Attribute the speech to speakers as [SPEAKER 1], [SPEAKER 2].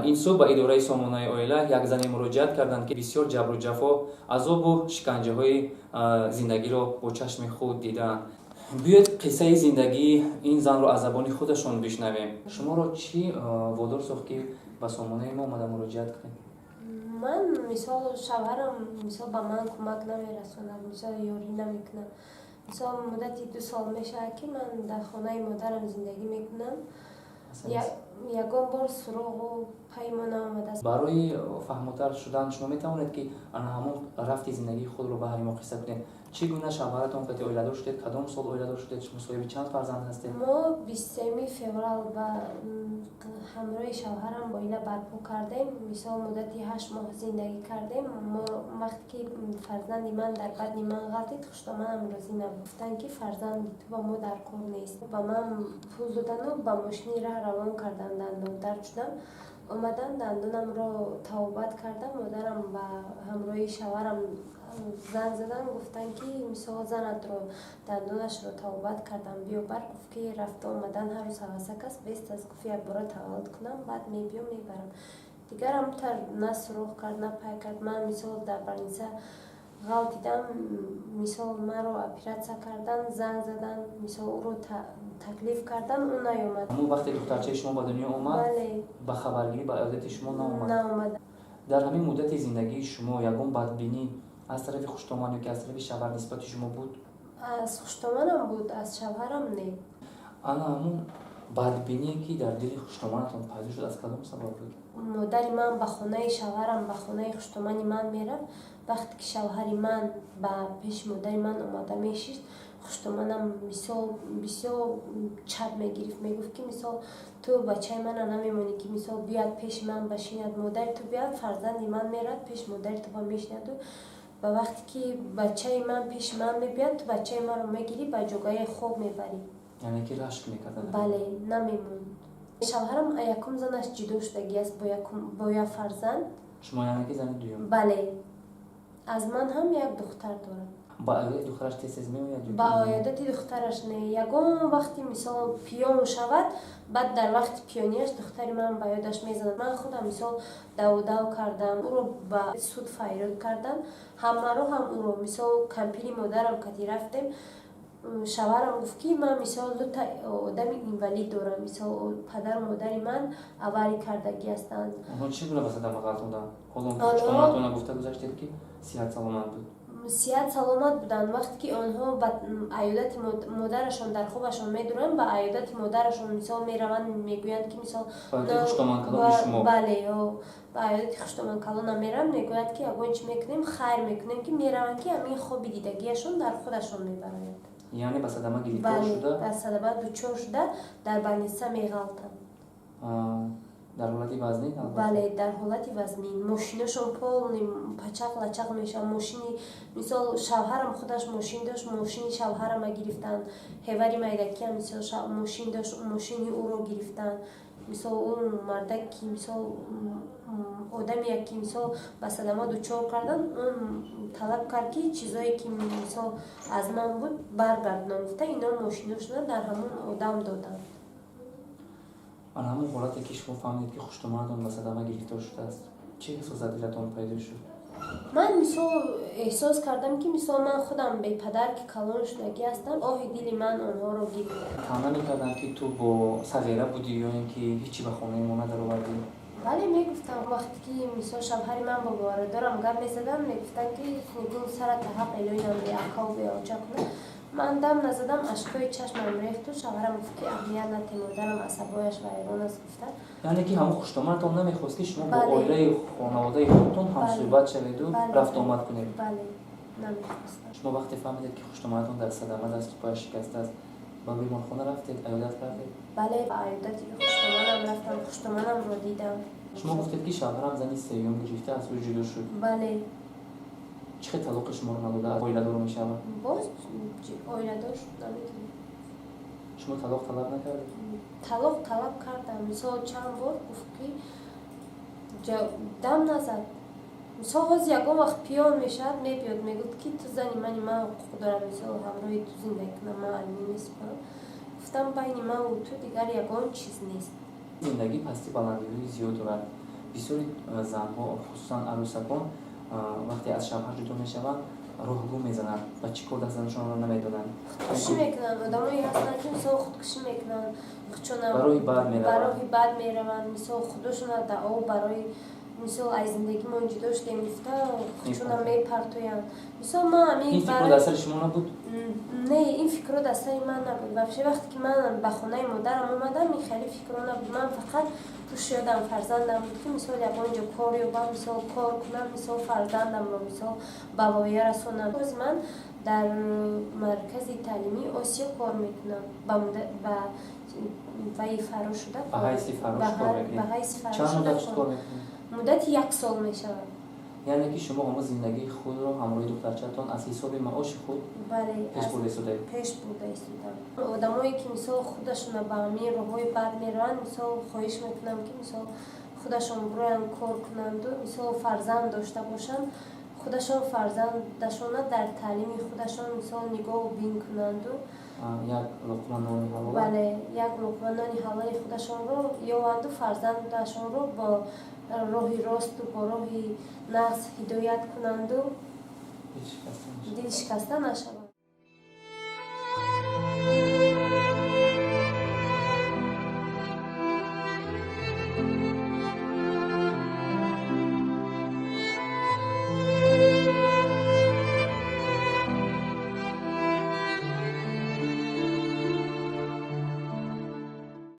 [SPEAKER 1] Ин субҳ ба идораи Сомонаи оила як зане муроҷиат карданд, ки бисёр ҷабру ҷафо, азобу шиканҷаҳои зиндагиро бо чашми худ дидаанд. Биёед, қиссаи зиндагии ин занро аз забони худашон бишнавем. Шуморо чӣ водор сохт, ки ба сомонаи мо омада муроҷиат кунед?
[SPEAKER 2] Ман, мисол, шавҳарам, мисол, ба ман кӯмак намерасонад, мисол, ёрӣ намекунад. Мисол, муддати 2 сол мешавад, ки ман дар хонаи модарам зиндагӣ мекунам. Ягон бор суроғу пайи мо наомадааст.
[SPEAKER 1] Барои фаҳмотар шудан шумо метавонед, ки ана ҳамон рафти зиндагии худро ба ҳари мо қисса кунед? Чӣ гуна шавҳаратон қати оиладор шудед? Кадом сол оиладор шудед? Шумо соҳиби чанд фарзанд ҳастед?
[SPEAKER 2] Мо 23 феврал ба ҳамроҳи шавҳарам оила барпо кардем. Мисол, муддати 8 моҳ зиндагӣ кардем. Мо вақте ки фарзанди ман дар бадни ман ғалтид, хуштоманам розӣ набуд. Гуфтанд, ки фарзанди ту ба мо дар кор нест. Ба ман пул додану ба мошини раҳ равон карданд. Дандондард шудам, омадам, дандонамро табобат кардам. Модарам ба ҳамроҳи шавҳарам занг задан, гуфтанд, ки мисол, занатро дандонашро табобат кардам, биё бар. Гуфт, ки рафта омадан ҳар рӯз ҳавасак аст, бест аст. Гуфт, якбора таваллуд кунам, баъд мебиём, мебарам. Дигар ҳамтар на суроғ кард, на пай кард. Ман, мисол, дар больница ғалтидам, мисол, маро оператсия кардан, занг задан, мисол, ӯро таклиф кардан, ӯ наёмад.
[SPEAKER 1] Ҳамон вақте духтарчаи шумо ба дунё омад, ба хабаргирӣ, ба иёдати шумо наомад?
[SPEAKER 2] Наомад.
[SPEAKER 1] Дар ҳамин муддати зиндагии шумо ягон бадбинӣ аз тарафи хуштоман ё ки аз тарафи шавҳар нисбати шумо буд?
[SPEAKER 2] Аз хуштоманам буд, аз шавҳарам не.
[SPEAKER 1] Ана ҳамун бадбиние, ки дар дили хуштоманатон пайдо шуд, аз кадом сабаб буд?
[SPEAKER 2] Модари ман ба хонаи шавҳарам, ба хонаи хуштомани ман мерафт. Вақте ки шавҳари ман ба пеши модари ман омада мешишт, хуштоманам, мисол, бисёр чап мегирифт. Мегуфт, ки мисол, ту бачаи мана намемонӣ, ки мисол, биёяд, пеши ман башинад. Модари ту биёяд, фарзанди ман меравад, пеши модари ту ба мешинаду ба вақте ки бачаи ман пеши ман мебиёяд, ту бачаи маро мегирӣ, ба ҷогаи хоб мебарӣ.
[SPEAKER 1] Яъне ки рашк мекарданд?
[SPEAKER 2] Бале, намемонд. Шавҳарам якум занаш ҷудо шудагиаст, бо як фарзанд.
[SPEAKER 1] Шумо яъне ки зани дуюм?
[SPEAKER 2] Бале, аз ман ҳам як духтар дорад.
[SPEAKER 1] Ба оилаи духтараш тез тез меояд?
[SPEAKER 2] Ба оядати духтараш не. Ягон вақти, мисол, пиён шавад, баъд дар вақти пиёнияш духтари ман ба ёдаш мезанад. Ман худам, мисол, давудав кардам, ӯро ба суд фарёд кардам, ҳам маро, ҳам ӯро. Мисол, кампири модарам кати рафтем. Шавҳарам гуфт, ки ман, мисол, дута одами инвалид дорам, мисол, падару модари ман авария кардагӣ ҳастанд.
[SPEAKER 1] Онҳо чӣ гуна ба садама ғалтонданд? Ҳоло хуштоманатона гуфта гузаштед, ки сиҳат саломат буд.
[SPEAKER 2] Сиҳат саломат буданд. Вақте ки онҳо ба аёдати модарашон дар хобашон медуранд, ба аёдати модарашон, мисол, мераванд, мегӯянд, ки мисол, бале, ба аёдати хуштоманкалона мераванд, мегӯянд, ки ягон чӣ мекунем, хайр мекунем, ки мераванд, ки ҳамин хоби дидагиашон дар худашон мебарояд.
[SPEAKER 1] Яъне ба садама гирифтор шуда?
[SPEAKER 2] Ба садама дучор шуда, дар больница меғалтанд.
[SPEAKER 1] Дар ҳолати вазнин?
[SPEAKER 2] Бале, дар ҳолати вазнин. Мошинашон полный пачақ лачақ мешавад. Мошини, мисол, шавҳарам худаш мошин дошт, мошини шавҳарама гирифтанд. Ҳевари майдакиам, мисол, мошин дошт, мошини ӯро гирифтанд. Мисол, ӯ мардак, ки мисол, одаме, ки мисол, ба садама дучор карданд, он талаб кард, ки чизое, ки мисол, аз ман буд, баргардонам, гуфта, ино мошиношона дар ҳамон одам доданд.
[SPEAKER 1] Ана ҳамон ҳолате, ки шумо фаҳмидед, ки хуштоманатон ба садама гирифтор шудааст, чӣ эҳсос дар дилатон пайдо шуд?
[SPEAKER 2] Ман, мисол, эҳсос кардам, ки мисол, ман худам бепадар ки калон шудагӣ ҳастам, оҳи дили ман онҳоро гирифт.
[SPEAKER 1] Таъна мекарданд, ки ту бо сағира будӣ ё ин ки ҳечи ба хонаи мо надаровардӣ?
[SPEAKER 2] Бале, мегуфтам. Вақте ки, мисол, шавҳари ман бо бародарам гап мезадам, мегуфтанд, ки гул сарата ҳақ элоинам беакаву беоча кунад. Ман дам назадам, ашкҳои чашмам рехту шавҳарам гуфт, ки аҳамият нате, модарам асабояш вайрон аст, гуфта.
[SPEAKER 1] Яъне ки ҳамон хуштоманатон намехост, ки шумо бо оилаи хонаводаи худтон ҳамсӯҳбат шаведу рафту омад кунед?
[SPEAKER 2] Бале, намехостам.
[SPEAKER 1] Шумо вақте фаҳмидед, ки хуштоманатон дар садама дасту пояш шикастааст, ба беморхона рафтед, аёдат кардед?
[SPEAKER 2] Бале, ба аёдати хуштоманам рафтам, хуштоманамро дидам.
[SPEAKER 1] Шумо гуфтед, ки шавҳарам зани сеюм гирифта, аз ӯ ҷудо шуд.
[SPEAKER 2] Бале.
[SPEAKER 1] Чӣ хел талоқи шуморо надода, оиладор мешавад?
[SPEAKER 2] Боз оиладор шуд наметавонам.
[SPEAKER 1] Шумо талоқ талаб накардед?
[SPEAKER 2] Талоқ талаб кардам. Мисол, чанд бор гуфт, ки дам назад. Мисол, ҳозир ягон вақт пиён мешавад, мебиёд, мегӯяд, ки ту зани мани, ман ҳуқуқ дорам, мисол, ҳамроҳи ту зиндагӣ кунам, ман алимӣ месупорам. Гуфтам, байни манву ту дигар ягон чиз нест.
[SPEAKER 1] Зиндагӣ пасти баландиҳои зиёд дорад. Бисёри занҳо, хусусан арӯсакон, вақте аз шавҳар ҷудо мешаванд, роҳгум мезананд ва чӣ кор даст занашонро намедонанд.
[SPEAKER 2] Худкушӣ мекунанд. Одамое ҳастанд, ки мисол худкушӣ мекунанд худшона.
[SPEAKER 1] Ба роҳи бад
[SPEAKER 2] ба
[SPEAKER 1] мераванд.
[SPEAKER 2] Роҳи бад мераванд. Мисол, худошона даъо барои, мисол, аз зиндагимон ҷудо шудем гуфта, худшона мепартоянд. Мисол, ман ҳамин
[SPEAKER 1] Ин фикрро дар сари шумо набуд?
[SPEAKER 2] Не, ин фикрро дар сари ман набуд вообще. Вақте ки ман ба хонаи модарам омадам, ин хеле фикрро набуд. Ман фақат пушти ёдам фарзандам буд, ки мисол ягон ҷо кор ёбам, мисол кор кунам, мисол фарзандамро мисол ба воя расонам. Боз ман дар маркази таълимии Осиё кор мекунам, ба ваи фаррош шуда.
[SPEAKER 1] Ба ҳайси фаррош кор мекунед?
[SPEAKER 2] Ба ҳайси
[SPEAKER 1] Чанд
[SPEAKER 2] фаррош
[SPEAKER 1] муддат
[SPEAKER 2] шуда.
[SPEAKER 1] Кор мекунед?
[SPEAKER 2] Муддати як сол мешавад.
[SPEAKER 1] Яъне ки шумо ҳамон зиндагии худро ҳамроҳи духтарчатон аз ҳисоби маоши худ
[SPEAKER 2] Бале.
[SPEAKER 1] пеш бурда истодаед?
[SPEAKER 2] Пеш бурда истодам. Одамое ки мисол худашона ба ҳамин роҳҳои бад мераванд, мисол хоҳиш мекунам, ки мисол худашон бироянд, кор кунанду мисол фарзанд дошта бошанд, худашон фарзандашона дар таълими худашон мисол нигоҳу бин кунанду.
[SPEAKER 1] Як луқма нони ҳалол.
[SPEAKER 2] Бале, як луқма нони ҳалоли худашонро ёванду фарзандашонро бо роҳи росту бо роҳи нағз ҳидоят кунанду дилшикаста нашаванд.